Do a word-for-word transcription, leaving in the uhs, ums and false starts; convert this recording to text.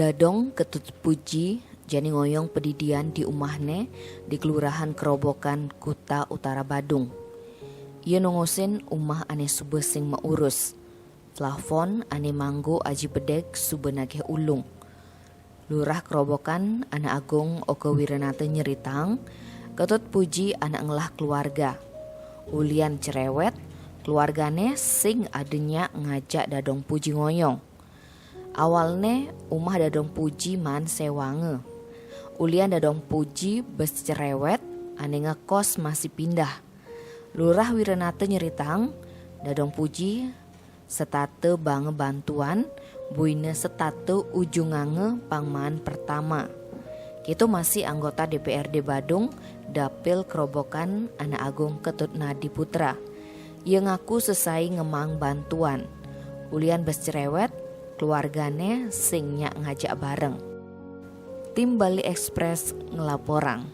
Dadong Ketut Puji jani ngoyong pedidian di umahne di Kelurahan Kerobokan, Kuta Utara Badung. Ia nongosin umah ane suba sing maurus. Plafon ane manggo aji bedeg suba nagih ulung. Lurah Kerobokan Ana Agung Oka Wiranata nyeritang, Ketut Puji anak ngelah keluarga. Ulian cerewet, keluargane sing ada nyak ngajak Dadong Puji ngoyong. Awalne umah Dadong Puji maan sewanga. Ulian Dadong Puji bes cerewet, ane ngekos masih pindah. Lurah Wiranata nyeritang, Dadong Puji setata banga bantuan, buina setata ujunganga pangmaan pertama. Keto masih anggota D P R D Badung, dapil Kerobokan Ana Agung Ketut Nadi Putra. Ia ngaku sesai ngemang bantuan. Ulian bes cerewet, keluargane sing nyak ngajak bareng. Tim Bali Express ngelaporang.